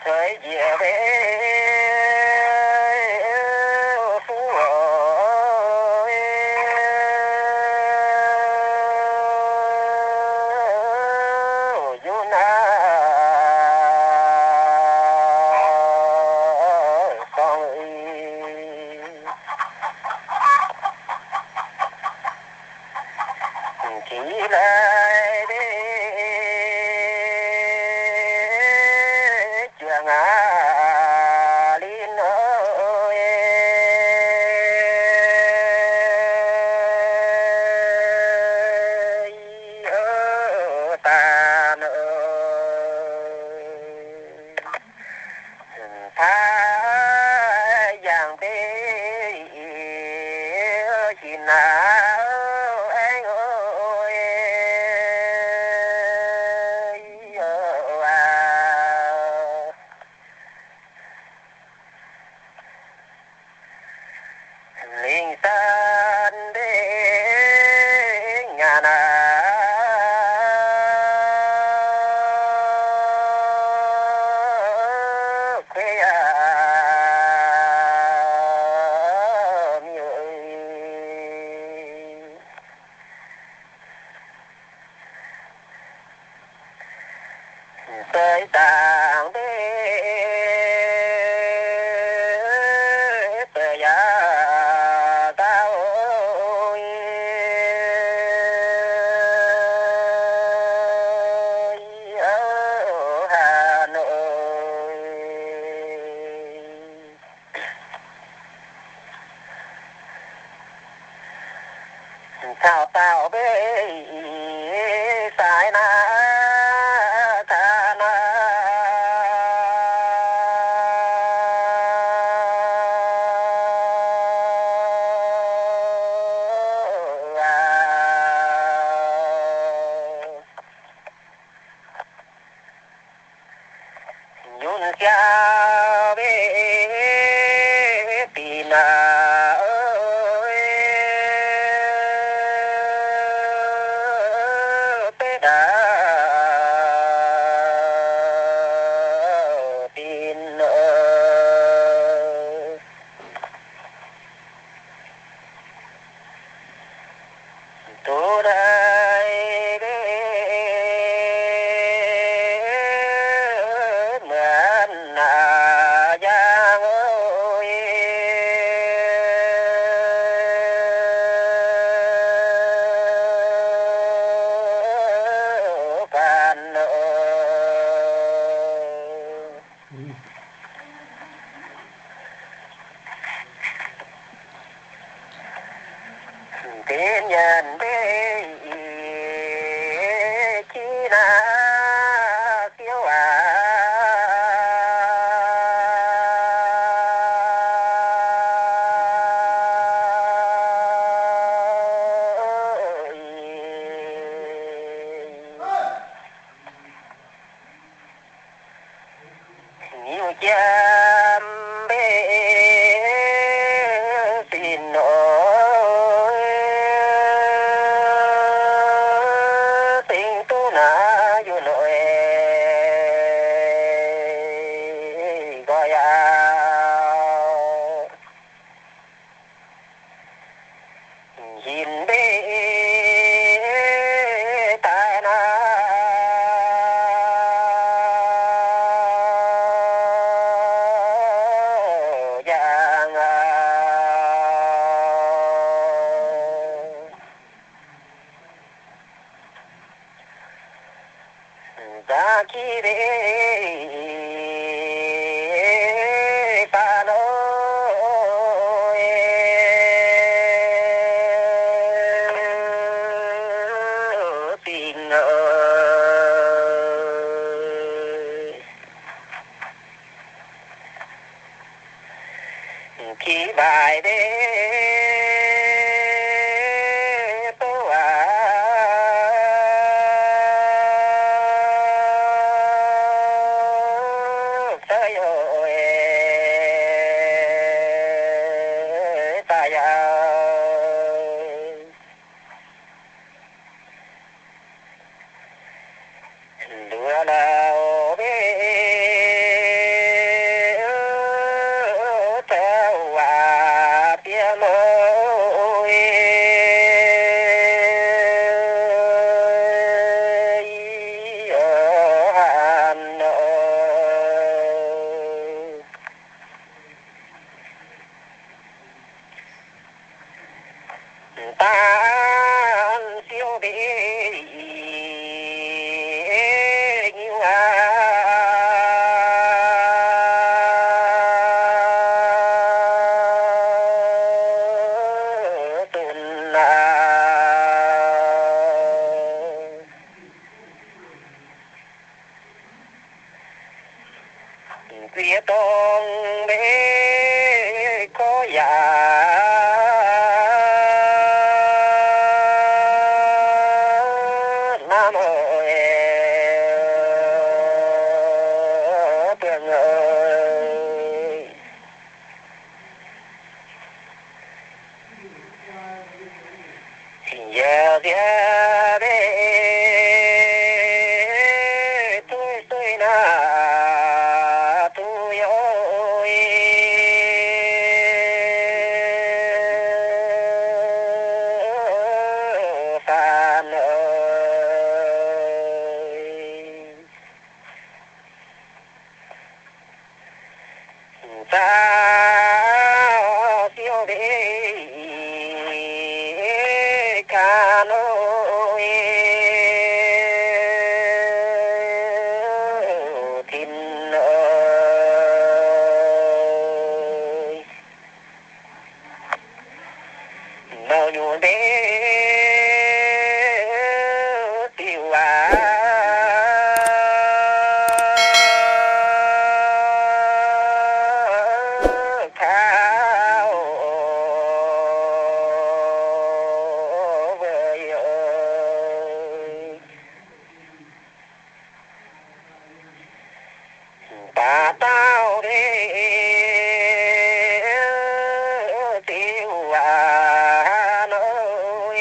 Feix njiec mbe fu yun aqv, gorngv jiex laaix mbe juangc aqv, linh oc. Daaih nor, taaix yangh mbe hinc aqv, aengx oc. Lingh san mbe nyanc aqv, kuiv yaac miuc. Deix zaangc mbe deix yaac ndau, Hà Nội. Caux dauh mbe sai naaiv taux naaiv Yun siaaux mbe binc aqv, beiv ndaauv binc aqv. Duqv naaiv mbuo muonz naaiv yangh guanh oc. Deix nyanc mbe qiex naaiv siouv aac. Nyiuh jiem mbe sin oc, singx duqv naaiv yunh oc, nqoi aqv. Hinc mbe daaih naaiv yangh aqv. Nzangv qiex mbe baac nor, bingx qiex mbaaic mbe bouv aac, daaih yaac nduov lauh mbe Guiex dorngh maiv korv yaac hnamv oc, buonc oc. Cing njaaux nziex mbev tuix suiv naaiv duqv youz faan oc. Zaah siou mbev kaav nor, tin oc. Nouh nyungc mbev diuh waac kaav oc, mbuo youz. Baac dauh mbev diuh waac nor,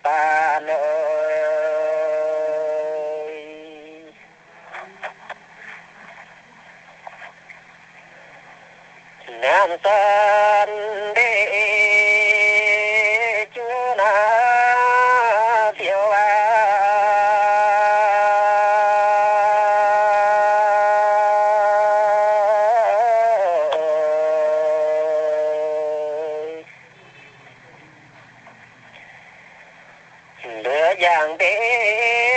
daaih nor. Naaiv zanc mbev juov naaiv ziouc aac, mbuo jangx mbev